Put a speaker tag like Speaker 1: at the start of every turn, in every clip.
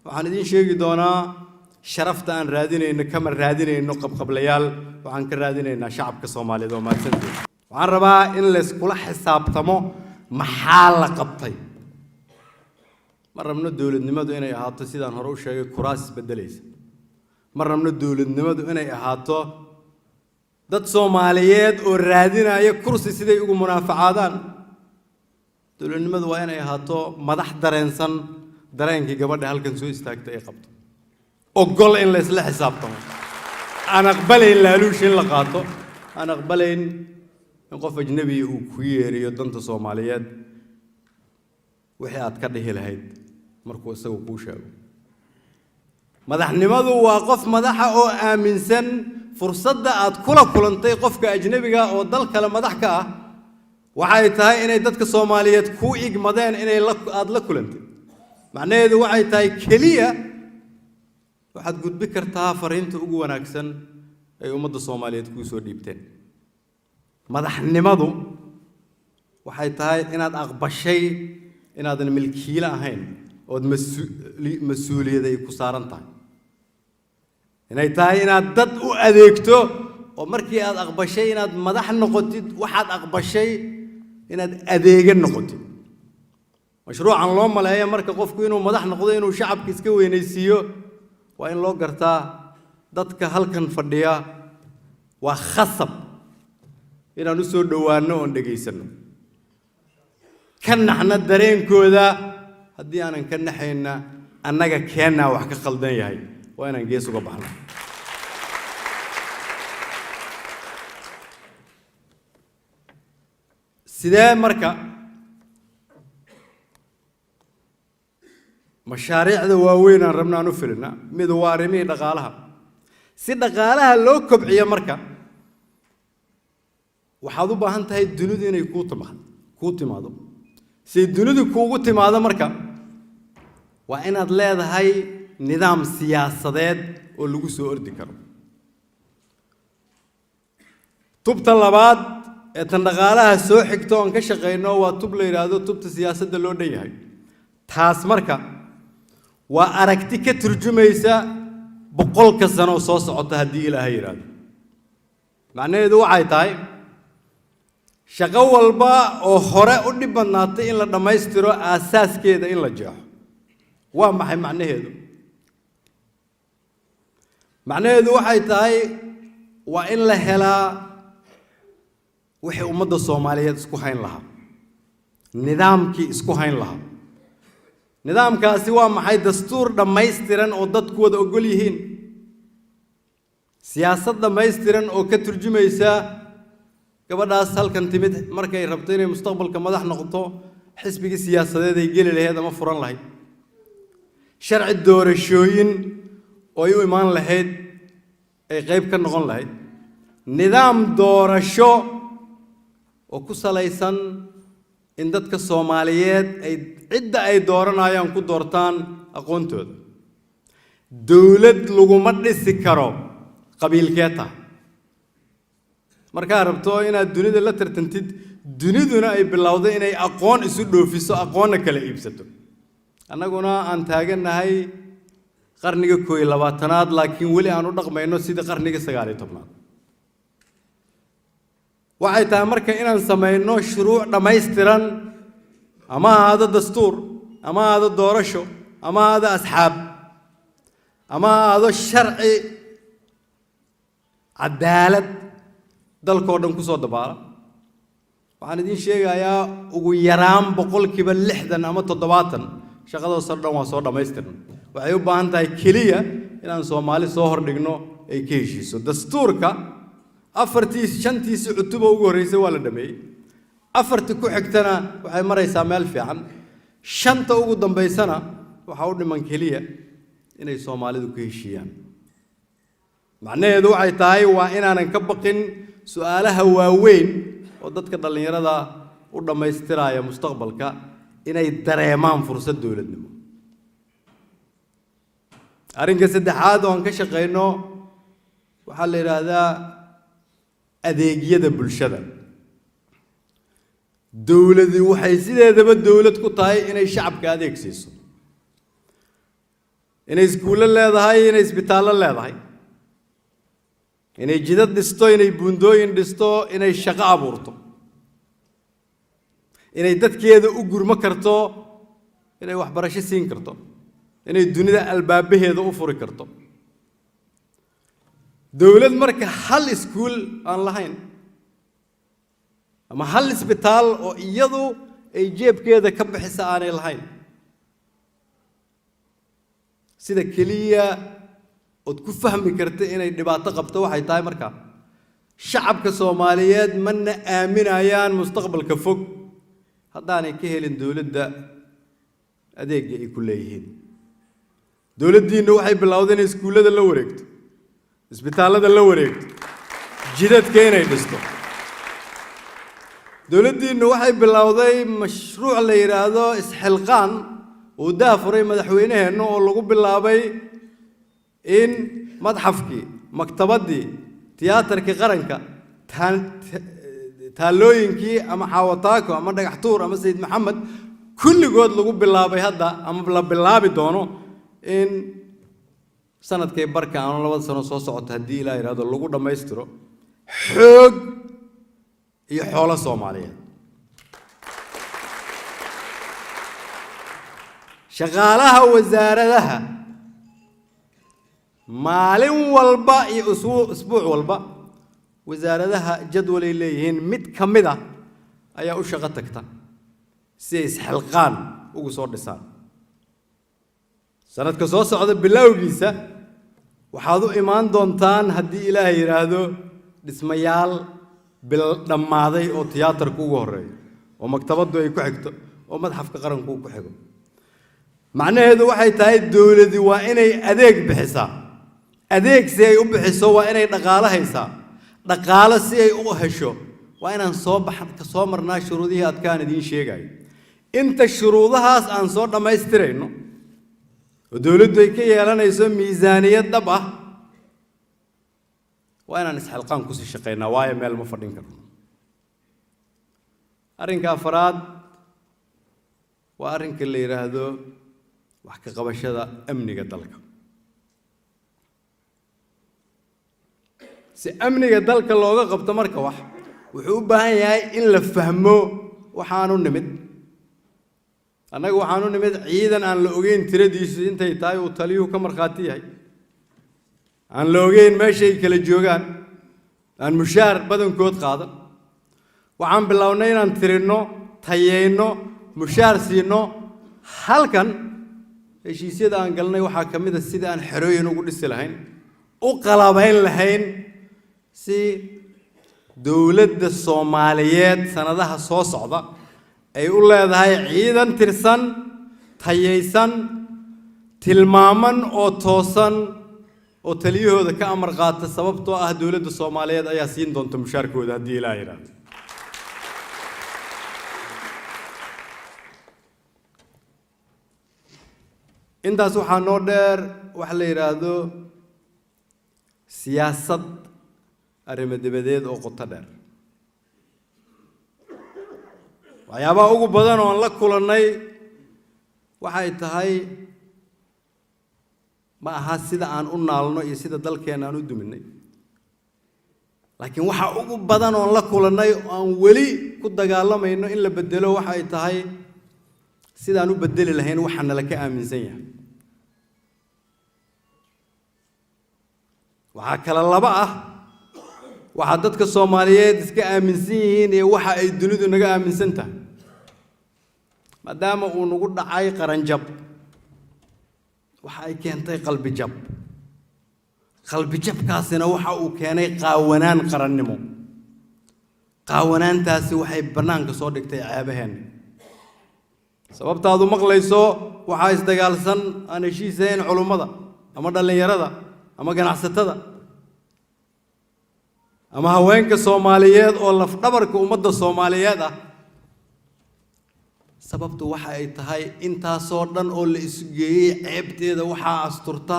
Speaker 1: Waxaan idiin sheegi doonaa sharafta aan raadinayno. Kama raadinayno qabqablayaal, waxaan ka raadinaynaa shacabka Soomaaliyeed oo mahadsantiin. Waxaan rabaa in layskula xisaabtamo maxaa la qabtay. Ma rabno dowladnimadu inay ahaato, sidaan hore u sheegay, kuraas isbedelaysa. Ma rabno dowladnimadu inay ahaato dad Soomaaliyeed oo raadinaya kursi siday ugu munaafacaadaan. Dowladnimadu waa inay ahaato madax dareensan dareenkii gabadha halkan soo istaagtay ay qabto, ogol in la isla xisaabtamo, aan aqbalayn laaluush in la qaato, aan aqbalayn in qof ajnabiya uu ku yeeriyo danta Soomaaliyeed wixii aad ka dhihi lahayd markuu isagu kuu sheego. Madaxnimadu waa qof madaxa oo aaminsan fursadda aad kula kulantay qofka ajnabiga oo dal kale madax ka ah waxay tahay inay dadka Soomaaliyeed kuu igmadeen inay aada la kulantay. Macnaheedu waxay tahay keliya waxaad gudbi kartaa fariinta ugu wanaagsan ay ummadda Soomaaliyeed kuu soo dhiibteen. Madaxnimadu waxay tahay inaad aqbashay inaadan milkiile ahayn ood mas-uuliyad ay ku saaran tahay, inay tahay inaad dad u adeegto, oo markii aad aqbashay inaad madax noqotid, waxaad aqbashay inaad adeega noqotid. Mashruucan loo maleeyo marka qofku inuu madax noqdo inuu shacabka iska weynaysiiyo, waa in loo gartaa dadka halkan fadhiya waa khasab inaan u soo dhowaanno oon dhegaysanno, ka naxna dareenkooda. Haddii aanan ka naxayna, annaga keennaa wax ka khaldan yahay, waa inaan gees uga baxno. Sidee marka mashaariicda waaweyn aan rabno aan u filina? Mid waa arrimihii dhaqaalaha. Si dhaqaalaha loo kobciyo marka waxaad u baahan tahay dunidu inay kuu timaado, kuu timaado. Say dunidu kuugu timaado marka waa inaad leedahay nidaam siyaasadeed oo lagu soo ordi karo. Tubta labaad ee tan dhaqaalaha soo xigto oon ka shaqayno waa tub la yidhaahdo tubta siyaasadda loo dhan yahay. Taas marka waa aragti ka turjumaysa 100-ka sano soo socota, haddii Ilaahay yidhaahdo. Macnaheedu waxay tahay shaqo walba oo hore u dhib badnaatay in la dhammaystiro, aasaaskeeda in la jeexo. Waa maxay macnaheedu? Macnaheedu waxay tahay waa in la helaa wixii ummadda Soomaaliyeed isku hayn lahaa, nidaamkii isku hayn lahaa. Nidaamkaasi waa maxay? Dastuur dhammaystiran oo dadku wada ogol yihiin, siyaasad dhammaystiran oo ka turjumaysa gabadhaas halkan timid markay rabto inay mustaqbalka madax noqoto xisbigii siyaasadeed ay geli lahayd ama furan lahayd, sharci doorashooyin oo ay u imaan lahayd, ay qayb ka noqon lahayd, nidaam doorasho oo ku salaysan in dadka Soomaaliyeed ay cidda ay dooranayaan ku doortaan aqoontooda. Dowlad laguma dhisi karo qabiilkee tahay. Markaad rabto inaad dunida la tartantid, duniduna ay bilowday inay aqoon isu dhoofiso, aqoonna kala iibsato, annaguna aan taagannahay qarniga 21aad, laakiin weli aan u dhaqmayno sidii qarniga 19aad. Waxay tahay marka inaan samayno shuruuc dhammaystiran, ama ahaado dastuur, ama ahaado doorasho, ama ahaado asxaab, ama ahaado sharci cadaalad dalkoo dhan ku soo dabaala. Waxaan idiin sheegayaa ugu yaraan 60% ama 70 shaqadoosoo dhan waa soo dhammaystirna. Waxay u baahan tahay keliya inaan Soomaali soo hordhigno, ay ka heshiiso. Dastuurka afartii shantiisii cutuba ugu horreysay waa la dhameeyey, afartii ku xigtana waxay maraysaa meel fiican, shanta ugu dambaysana waxaa u dhiman keliya inay Soomaalidu ka heshiiyaan. Macnaheedu waxay tahay waa inaanan ka baqin su'aalaha waaweyn oo dadka dhallinyarada u dhammaystiraya mustaqbalka inay dareemaan fursad dowladnimo. Arrinka saddexaad oo aan ka shaqayno waxaa la yidhaahdaa adeegyada bulshada. Dowladi waxay sideedaba dowlad ku tahay inay shacabka adeeg siiso. Inay iskuullo leedahay, inay isbitaallo leedahay, inay jidad dhisto, inay buundooyin dhisto, inay shaqo abuurto, inay dadkeeda u gurmo karto, inay waxbarasho siin karto, inay dunida albaabaheeda u furi karto. Dowlad marka hal iskuul aan lahayn ama hal isbitaal oo iyadu ay jeebkeeda ka bixisa aanay lahayn, sida keliya ood ku fahmi karta inay dhibaato qabto waxay tahay markaa shacabka Soomaaliyeed mana aaminayaan mustaqbalka fog haddaanay ka helin dowladda adeegga ay ku leeyihiin. Dowladdiinna waxay bilowday inay iskuullada la wareegto, isbitaallada la wareegto, jidadka inay dhisto. Dowladdiinnu waxay bilowday mashruuc la yidhaahdo Isxilqaan, uu daafuray madaxweyneheennu, oo lagu bilaabay in madxafkii, maktabaddii, tiyaatarkii qaranka, taallooyinkii ama Xaawataako ama Dhagax Tuur ama Sayid Maxamed, kulligood lagu bilaabay hadda ama la bilaabi doono in sanadkay barka ama 2da sano soo socota, haddii Ilaa yidhahdo, lagu dhammaystiro xoog iyo xoolo Soomaaliyeed. Shaqaalaha wasaaradaha maalin walba iyo isbuuc walba wasaaradaha jadwalay leeyihiin, mid ka mid ah ayaa u shaqo tagta si ay isxilqaan ugu soo dhisaan. Sanadka soo socda bilowgiisa waxaad u imaan doontaan, haddii Ilaahay yidhaahdo, dhismayaal bil dhammaaday oo tiyaatarku ugu horreeyo, oo maktabaddu ay ku xigto, oo madxafka qaranku ku xigo. Macnaheedu waxay tahay dowladi waa inay adeeg bixisaa. Adeeg si ay u bixiso waa inay dhaqaalo haysaa. Dhaqaalo si ay u hesho waa inaan soo bax soo marnaa shuruudihii adkaan idiin sheegayo. Inta shuruudahaas aan soo dhammaystirayno oo dowladdu ay ka yeelanayso miisaaniyad dhab ah, waa inaan isxilqaan kusii shaqaynaa, waayo meel ma fadhin karno. Arrinka afaraad waa arrinka la yidhaahdo wax ka qabashada amniga dalka. Si amniga dalka looga qabto marka wax wuxuu u baahan yahay in la fahmo waxaanu nimid. Annaga waxaanu nimid ciidan aan la ogeyn tiradiisu intay tahay, uu taliyuhu ka markhaati yahay, aan la ogeyn meeshay kala joogaan, aan mushaar badankood qaadan. Waxaan bilownay inaan tirinno, tayeyno, mushaar siino. Halkan heshiisyada aan galnay waxaa ka mid a sidii aan xerooyin ugu dhisi lahayn, u qalabayn lahayn, si dowladda Soomaaliyeed sanadaha soo socda ay u leedahay ciidan tirsan, tayaysan, tilmaaman oo toosan oo taliyahooda ka amar qaata, sababtoo ah dowladda Soomaaliyeed ayaa siin doonta mushaarkooda, haddii Ilaah yidhaahdo. Intaas waxaa noo dheer waxa la yidhaahdo siyaasad arrimo dibadeed oo qoto dheer. Waxyaabaha ugu badan oo aan la kulannay waxay tahay ma aha sida aan u naalno iyo sida dalkeenna aan u duminay, laakiin waxa ugu badan oon la kulannay oo aan weli ku dagaalamayno in la bedelo waxay tahay sidaan u bedeli lahayn waxa nala ka aaminsan yahay. Waxaa kale laba ah waxaa dadka Soomaaliyeed iska aaminsan yihiin iyo waxa ay dunidu naga aaminsan tahay. Maadaama uu nagu dhacay qaranjab, waxa ay keentay qalbijab. Qalbijabkaasina waxa uu keenay qaawanaan qarannimo. Qaawanaantaasi waxay bannaanka soo dhigtay ceebaheenna. Sababtaadu maqlayso waxaa isdagaalsan aan heshiisayn culummada ama dhallinyarada ama ganacsatada ama haweenka Soomaaliyeed oo lafdhabarka ummadda Soomaaliyeed ah, sababtu waxa ay tahay intaasoo dhan oo la isu geeyey ceebteeda waxaa asturta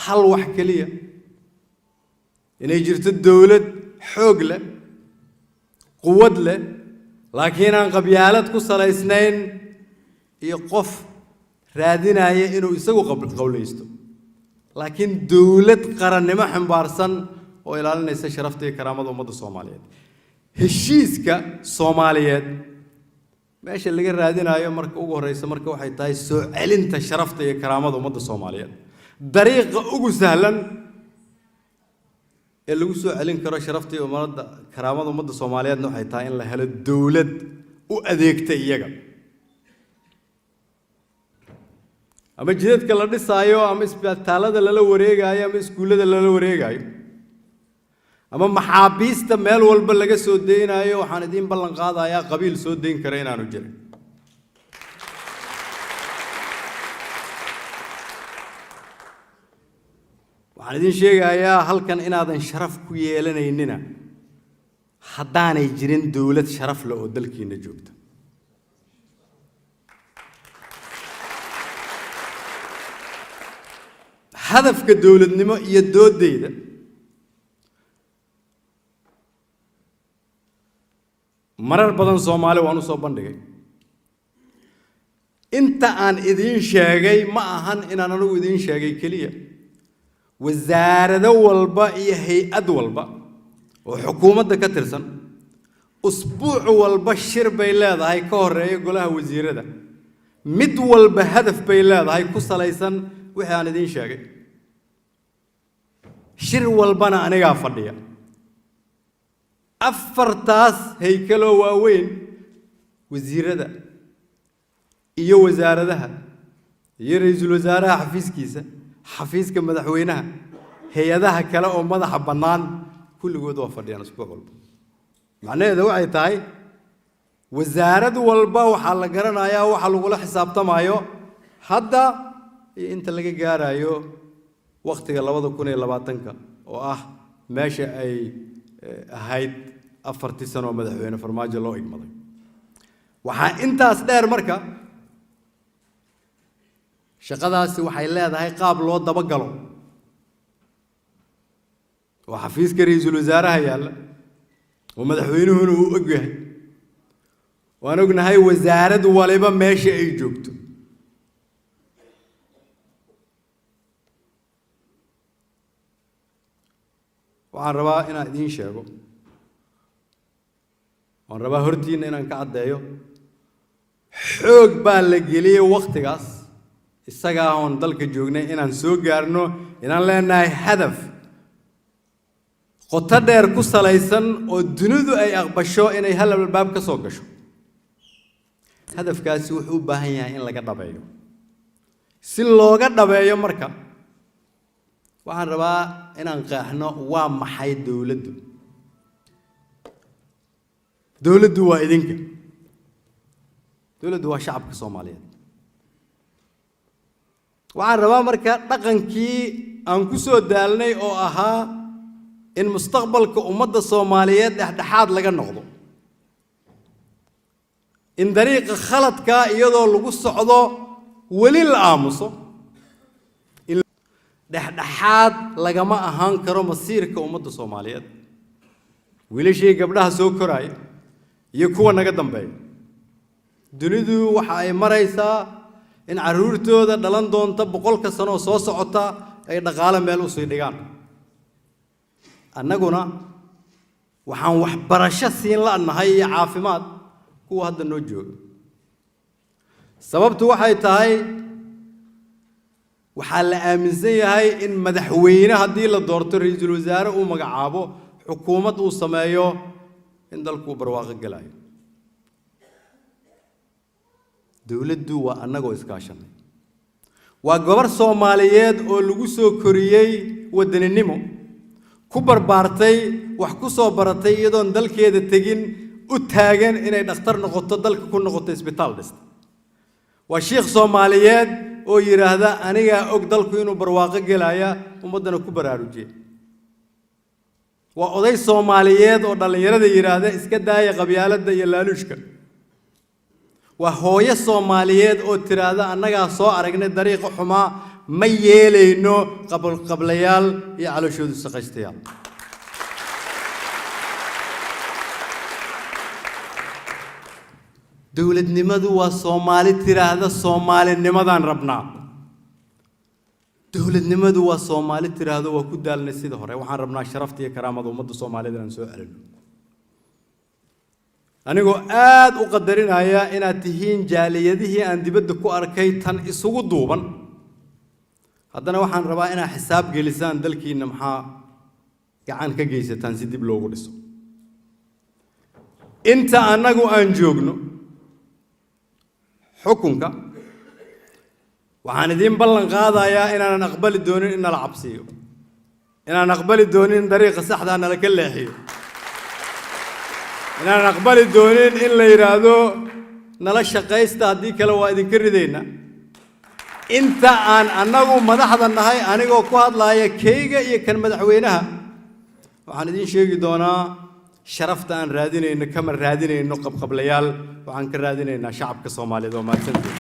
Speaker 1: hal wax keliya: inay jirto dowlad xoog leh, quwad leh, laakiin aan qabyaalad ku salaysnayn, iyo qof raadinaya inuu isagu qowlaysto. Laakiin dowlad qarannimo xambaarsan oo ilaalinaysa sharafta iyo karaamada ummadda Soomaaliyeed. Heshiiska Soomaaliyeed meesha laga raadinayo marka ugu horreysa marka waxay tahay soo celinta sharafta iyo karaamada ummadda Soomaaliyeed. Dariiqa ugu sahlan ee lagu soo celin karo sharafta iyo ummadda karaamada ummadda Soomaaliyeedna waxay tahay in la helo dowlad u adeegta iyaga. Ama jidadka la dhisaayo, ama isbitaalada lala wareegaayo, ama iskuullada lala wareegaayo, ama maxaabiista meel walba laga soo daynaayo, waxaan idiin ballan qaadayaa qabiil soo dayn kara inaanu jirin. Waxaan idiin sheegayaa halkan inaadan sharaf ku yeelanaynina haddaanay jirin dowlad sharaf leh oo dalkiina joogta. Hadafka dowladnimo iyo doodayda marar badan Soomaali waan u soo bandhigay. Inta aan idiin sheegay ma ahan inaan anigu idiin sheegay keliya. Wasaarado walba iyo hay-ad walba oo xukuumadda ka tirsan usbuuc walba shir bay leedahay ka horeeya golaha wasiirada. Mid walba hadaf bay leedahay ku salaysan wixii aan idiin sheegay. Shir walbana anigaa fadhiya. Afartaas haykaloo waaweyn, wasiirada iyo wasaaradaha iyo ra'iisul wasaaraha xafiiskiisa, xafiiska madaxweynaha, hay-adaha kale oo madaxa bannaan, kulligood waa fadhiyaan usbuuc walba. Macnaheedu waxay tahay wasaarad walba waxaa la garanayaa waxa lagula xisaabtamayo hadda iyo inta laga gaarayo wakhtiga 2020-ka oo ah meesha ay ahayd 4-tii sano oo madaxweyne Farmaajo loo igmaday. Waxaa intaas dheer marka shaqadaasi waxay leedahay qaab loo dabagalo oo xafiiska ra'iisul wasaaraha yaalla oo madaxweynuhuna uu og yahay. Waan ognahay wasaarad waliba meesha ay joogto. Waxaan rabaa inaan idiin sheego, waan rabaa hortiinna inaan ka caddeeyo, xoog baa la geliyey wakhtigaas isagaa oon dalka joognay inaan soo gaarno inaan leenahay hadaf qoto dheer ku salaysan oo dunidu ay aqbasho inay hal albaab ka soo gasho. Hadafkaasi wuxuu u baahan yahay in laga dhabeeyo. Si looga dhabeeyo marka waxaan rabaa inaan qeexno waa maxay dowladdu. Dowladdu waa idinka. Dowladdu waa shacabka Soomaaliyeed. Waxaan rabaa marka dhaqankii aan ku soo daalnay oo ahaa in mustaqbalka ummadda Soomaaliyeed dhexdhexaad laga noqdo, in dariiqa khaladka iyadoo lagu socdo weli la aamuso, in dhexdhexaad lagama ahaan karo masiirka ummadda Soomaaliyeed, wiilashii gabdhaha soo koraaya iyo kuwa naga dambeeya. Dunidu waxa ay maraysaa in carruurtooda dhalan doonta 100-ka sano oo soo socota ay dhaqaale meel u sii dhigaan. Annaguna waxaan waxbarasho siin la'nahay iyo caafimaad kuwa hadda noo jooga. Sababtu waxay tahay waxaa la aaminsan yahay in madaxweyne haddii la doorto ra'iisul wasaare uu magacaabo, xukuumad uu sameeyo, in dalku uu barwaaqo gelayo. Dowladdu waa annagoo iskaashanay. Waa gabar Soomaaliyeed oo lagu soo koriyey wadaninimo, ku barbaartay, wax ku soo baratay iyadoon dalkeeda tegin, u taagan inay dhakhtar noqoto, dalka ku noqoto, isbitaal dhista. Waa shiikh Soomaaliyeed oo yidhaahda anigaa og dalku inuu barwaaqo gelaya, ummaddana ku baraarujiya. Waa oday Soomaaliyeed oo dhallinyarada yidhaahda iska daaya qabyaaladda iyo laaluushka. Waa hooyo Soomaaliyeed oo tiraahda annagaa soo aragnay dariiqa xumaa, ma yeelayno qabqablayaal iyo calooshoodu shaqaystayaal. Dowladnimadu waa Soomaali tiraahda Soomaalinimadaan rabnaa. Dowladnimadu waa Soomaali tiraahdo, "Waa ku daalnay sida hore, waxaan rabnaa sharafta iyo karaamada ummadda Soomaaliyeed inaan soo celino." Anigoo aad u qadarinaya inaad tihiin jaaliyadihii aan dibadda ku arkay tan isugu duuban, haddana waxaan rabaa inaad xisaab gelisaan dalkiinna, maxaa gacan ka geysataan si dib loogu dhiso. Inta annagu aan joogno xukunka, waxaan idiin ballan qaadayaa inaanan aqbali doonin in nala cabsiiyo, inaan aqbali doonin in dariiqa saxdaa nala ka leexiyo, inaanan aqbali doonin in la yidhaahdo, "Nala shaqaysta, haddii kale waa idinka ridaynaa." Inta aan annagu madaxda nahay, anigoo ku hadlaaya kayga iyo kan madaxweynaha, waxaan idiin sheegi doonaa sharafta aan raadinayno kama raadinayno qabqablayaal, waxaan ka raadinaynaa shacabka Soomaaliyeed. Oo mahadsantiin.